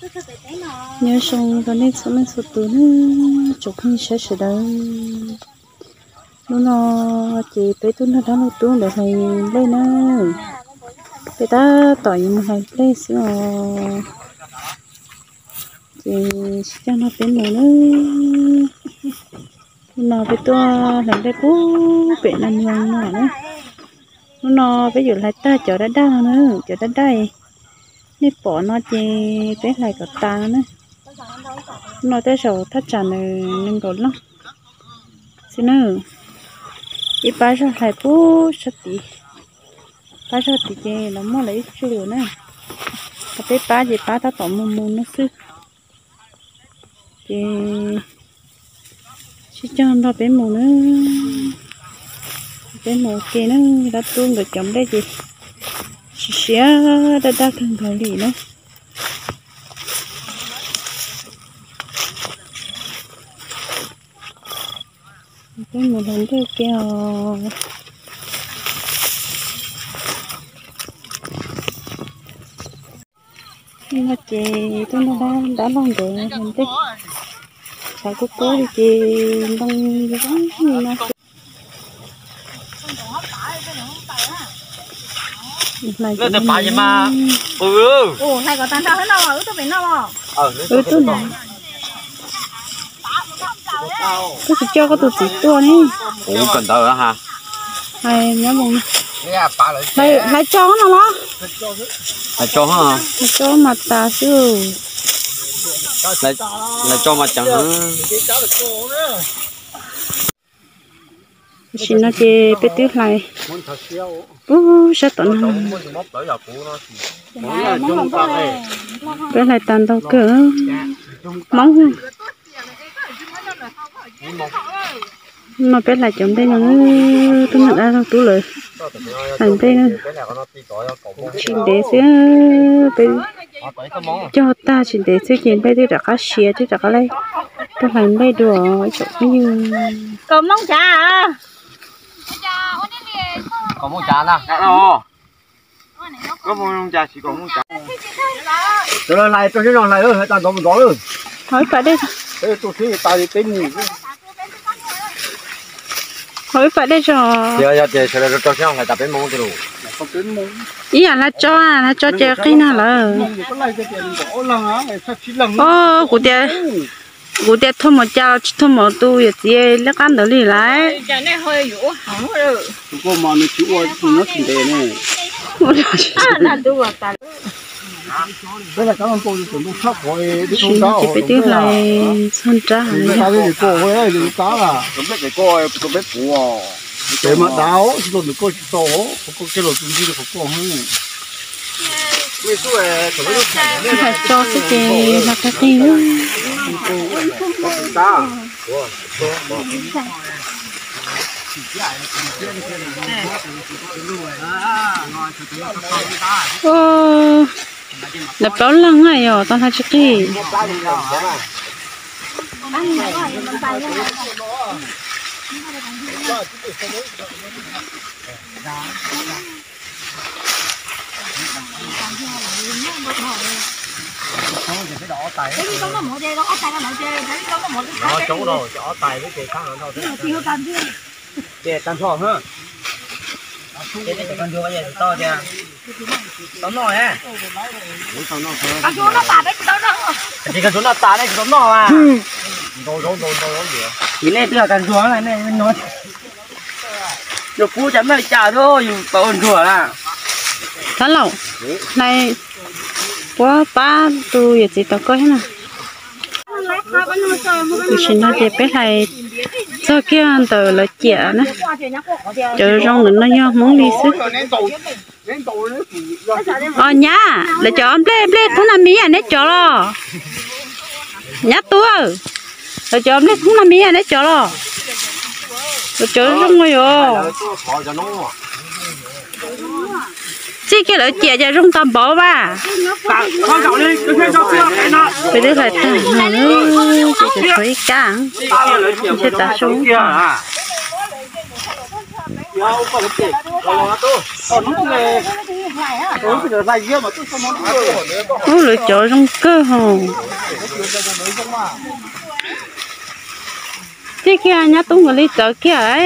Nyob zoo rau nej txhua leej txhua tus nawb, tsoom phooj ywg sawv daws. Hnub no ces peb tuaj nrog dab laug tub ntawd hlais nplej na. Peb tab tom yuav mus hlais nplej xwb os. Ces sib coj nrog peb mus nawb. Hnub no peb tuaj hlais nplej pub pem no no na. Hnub no peb yuav hlais tag cov daj daj no na, cov daj daj nej pom no ces peb hlais kom tas no na. Hnub no tej zaum thaj tsam nws nees nkaum leej xwb na. Ib pab zog hlais pub sab tid, pab zog tid ces los muaj lawv ib tsuj lawm na. Ho peb pab ces pab tab tom mus mus no xwb. Ces sib coj nrog peb mus na. Peb mus ua ke na, dab tub nkawd cov nplej ces siav siav daj daj kawg nkaus li na. Peb mus hlais nplej ua ke os. No ces tuaj nrog dab laug nkawd hlais nplej, tshav kub kub li ces ntoo zoo no. Hlais kom tas no, wb tuaj no. Koj tsis coj koj tus txiv tuaj ne. Kuv kawm ntawv ha. Hais nyob mus. Hlais tso no los? Hlais tso, hlais tso mas tas xwb. Hlais tso mas ceev. Tam sim no ces peb twb hlais pub sab tom no. Peb hlais tas ntau kawg. Hmoob no peb hlais cov nplej no, tub nug dab laug tub lawv hlais nplej na. Tsis ntev xwb, peb cog tag tsis ntev xwb ces nplej twb rov qab siav twb rov qab laij tuaj hlais nplej dua ib tsoom phooj ywg. Sawv daws hlais rau siab no hlais, hlais tas ntov mus ntov lawm. Haus ib pas dej, haus ib pas dej tso. Yog tias sawv daws rau siab no hlais tas peb mus tej lus. Ib yam hlais tso, hlais tso ces qig nag lawm. Kuv tias, kuv tias thauj mos cas los tsis thauj mos tus yawm txiv liab qab ntawd li lawm. Tam sim no ces peb twb hlais txog nrab heev li. Hlais tso xwb ces hlais qig qig. Lawv plaub leeg na yog tau hlais tsis qig. Ces tag nrho, ces nej cov kag ntsuag tau tias tau noj, ces kag ntsuag noj tas nej tsis tau noj a. Vim nej twb yog kag ntsuag, nej no yus pub cas noj li cas thiab yus tau ua ntsuag na. Thab Laum, hlais puab pab tus yawm txiv tau koj thiab na. Tam sim no ces peb hlais txog kiag ntawm lawv ciam na. Cov zoo ntawm no yog Hmoob li xwb. Os nyab, lawv cov nplej, nplej thoob na mis yam neb cov los? Nyab Tuab, lawv cov nplej thoob na mis yam neb cov los? Lawv cov zoo yom. Txij kiag lawv ciam cas zoo tag npaum vas. Peb twb hlais tag no, ces tshuav ib kab thiaj tas zoo. Ub, lawv cov zoo kawg hos. Tib kiag nyab tub nkawd li txawv kiag.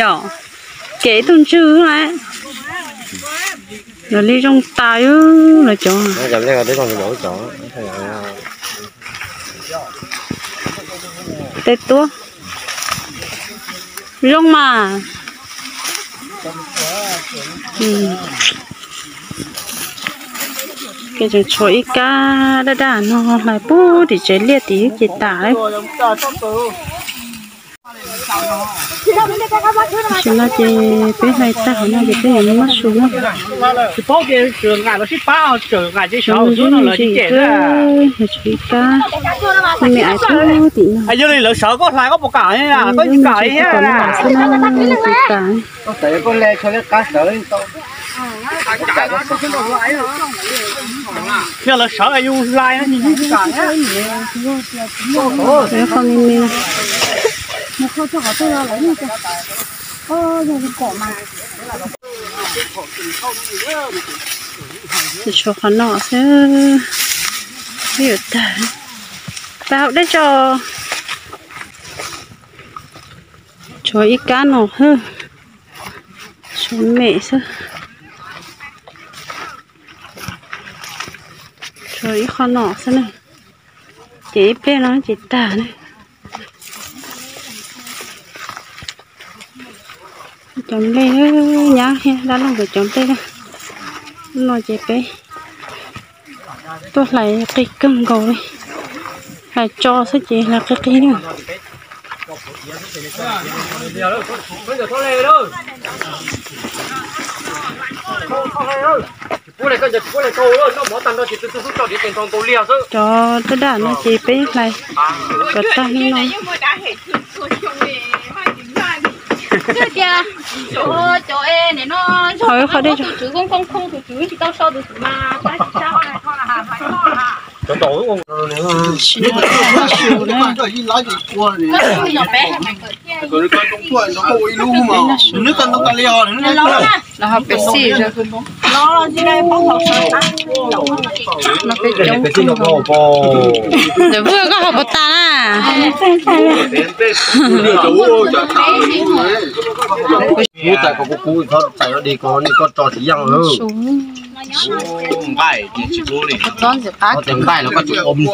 Yog kev ib tug ntswg lawm. Lawv li zoo tas lawv cov. Tej tuab zoo mas. Ces tseem tshuav ib kab daj daj no hlais puag tim tsev liaj tim ces tas lawm. Tam sim no ces peb hlais tag hauv no ces peb yuav muab su na. Tsis paub tias tseem nqaim los sib pab, tseem nqaim ces sawv ntsis no lawv tsis cem na. Tshuav ib kab me me aiv puag tim no. Yog li lawv sawv koj hlais koj puas kam, koj kam thiab na. Yog lawv sawv yus hlais no. Qhov me me. Tshuav qhov no xwb. Yuav tag. Pab haus dej tso. Tshuav ib kab no xwb. Tshuav me xwb. Tshuav ib qho no xwb na. Ces ib pliag no ces tag na. Cov nplej nyab thiab dab laug nkawd cov nplej na. Hnub no ces peb tuaj hlais qis kawg nkaus li. Hlais tso xwb ces hlais qis qis na. Cov daj daj no ces peb hlais kom tag hnub no. Ho ib qho dej tso. Tam sim no peb hlais su na. Peb noj su. Los ho peb xij, no peb coob kawg nkaus. Lawv vwj koj haus puas tas na? Kuv txais kom kuv kub txhob txais no di ko, nej koj tso tsis yeej lawm. Nqaij, txiv qab, nqaij los koj tsis ua mus.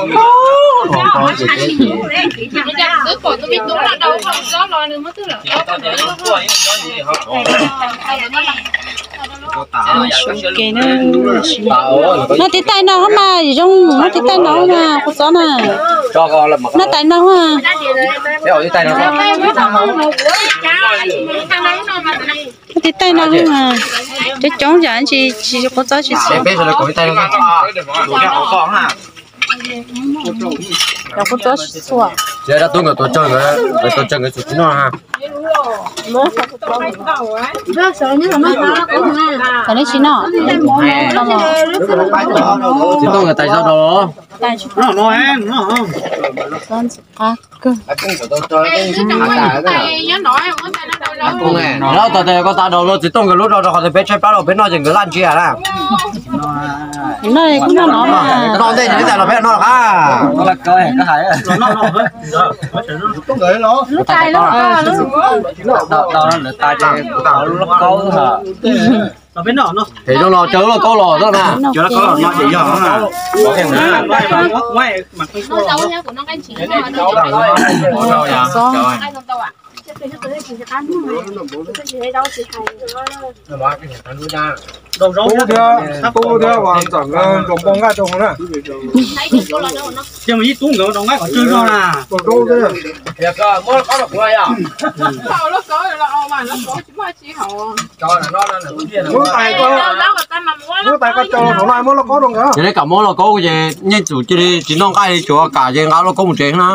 Noj tiv taij no mas zoo, noj tiv taij no mas kuv txob na. Noj tais no. Noj tiv taij no mas coob coob yam tsis tsis kuv txob tsis txhua. Kuv txob tsis txhua. Ces dab tub nkawd tuav tsawg nkawd, nkawd tuav tsawg nkawd tsis noj na. Kom neb tsis noj. Txiv Tooj nkawd tais zog dos los? Lawv tas tes koj tas dos los Txiv Tooj nkawd lub rau rau qhov tias peb tshaib plab los peb noj ces nkawd laj ntsia na. Noj ntej nws tas los peb noj qab. Ces zoo los caw lub lauj kaub los xwb na. Tub thiab, tub thiab Vas Txawm nkawd nrog npau nqaij rau hauv na. Ces mus ib tub nkawd rau nqaij kom tsawg zog na. Muab tais ko, muab tais ko tso hauv no muab lauj kaub rau nkawd. Ces nej kam muab lauj kaub ces yeej tsum cia li tsis noj nqaij li, tsuas kam ces nqa lauj kaub mus tsev na.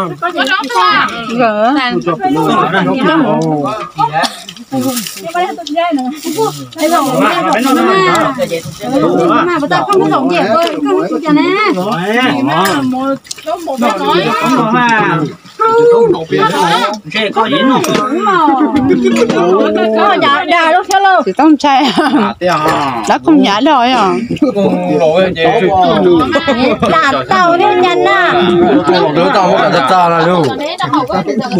Tsis tau ntshai, dab koog hnyav dog yog.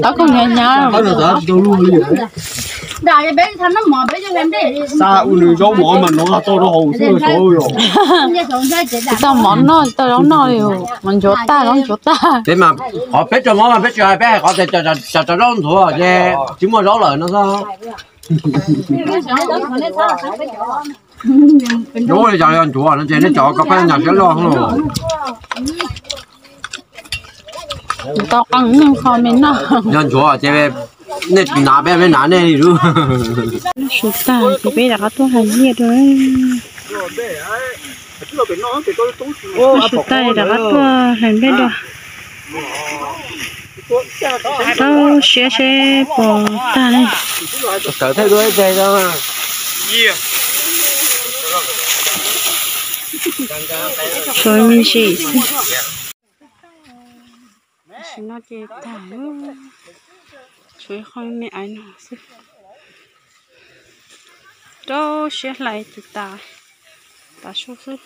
Dab koog hnyav hnyav. Xa ua nws zaub mov mas nov tau rau hauv xwb. Tsis tau mov noj, tsis tau zaub noj li, mas ncuav tag, zaub ncuav tag. Peb mas, qhov peb rau mov mas peb tsis hais, peb hais qhov tias tsa zaub ntxhuav ces tsis muaj zaub lawm no xwb. Zaub li cas yog ncuav no ces nej cov koj pheej nyas siab loj. Tau qee kho me noj. Yog ncuav ces nej tsis hnav peb, peb hnav nej li lub. Noj su tag ces peb rov qab tuaj hlais nplej dua. Noj su tag rov qab tuaj hlais nplej dua. Rau siab seb puas tag li. Tshuav me ntsis xwb. Tam sim no ces tag, tshuav ib qho me aiv no xwb. Rau siab hlais ces tas, tav su xwb.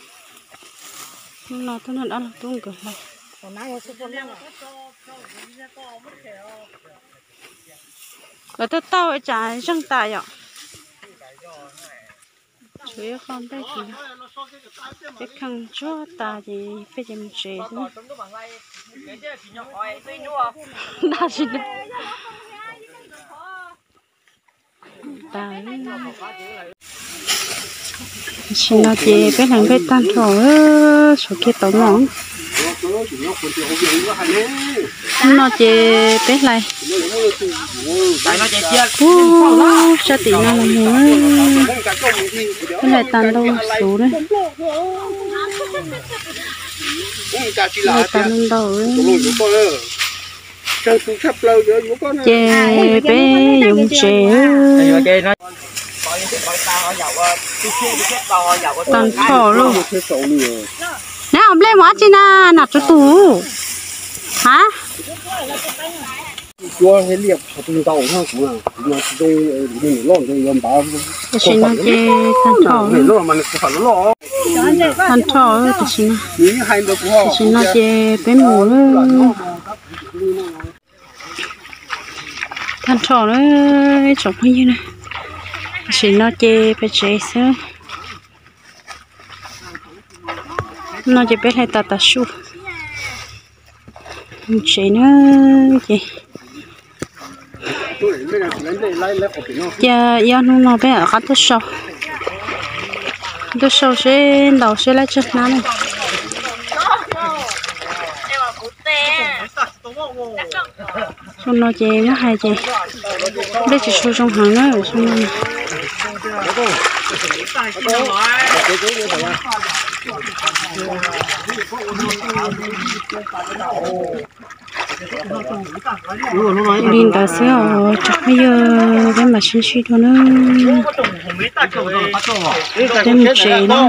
Hnub no tuaj nrog dab laug tub nkawd hlais. Lawv tuaj tau ua cas zeeg tas yom. Tshuav ib qho nplej ces peb kheej tsuag tas ces peb ces mus tsev xwb. Nta tsis tas. Tam sim no ces peb hlais nplej tag nrho, tshuav kiag tau no. Hnub no ces peb hlais, ub, sab tim no los mus, peb hlais tas ntau xuv na. Hlais tas ntau ntau. Ces peb yuav mus tsev. Tag nrho lauj. Neb ua nplej mus dab tsi na, nam tsuv tus? Ha? Tam sim no ces tag nrho, tag nrho tam sim no, tam sim no ces peb mus lawm. Tag nrho na ib tsoom phooj ywg na, tam sim no ces peb tsev xwb. No ces peb hlais tas tav su mus tsev na ces. Cia ib ob hnub no peb rov qab tuaj sau, tuaj sau seb ntaus seb laib tsawg hnab na. Xyoo no ces muab hais ces nplej tsis tshua zoo heev na xyoo no. Li ntawd xwb os tsoom phooj ywg, peb mam sib ntsib dua na. Peb mus tsev na.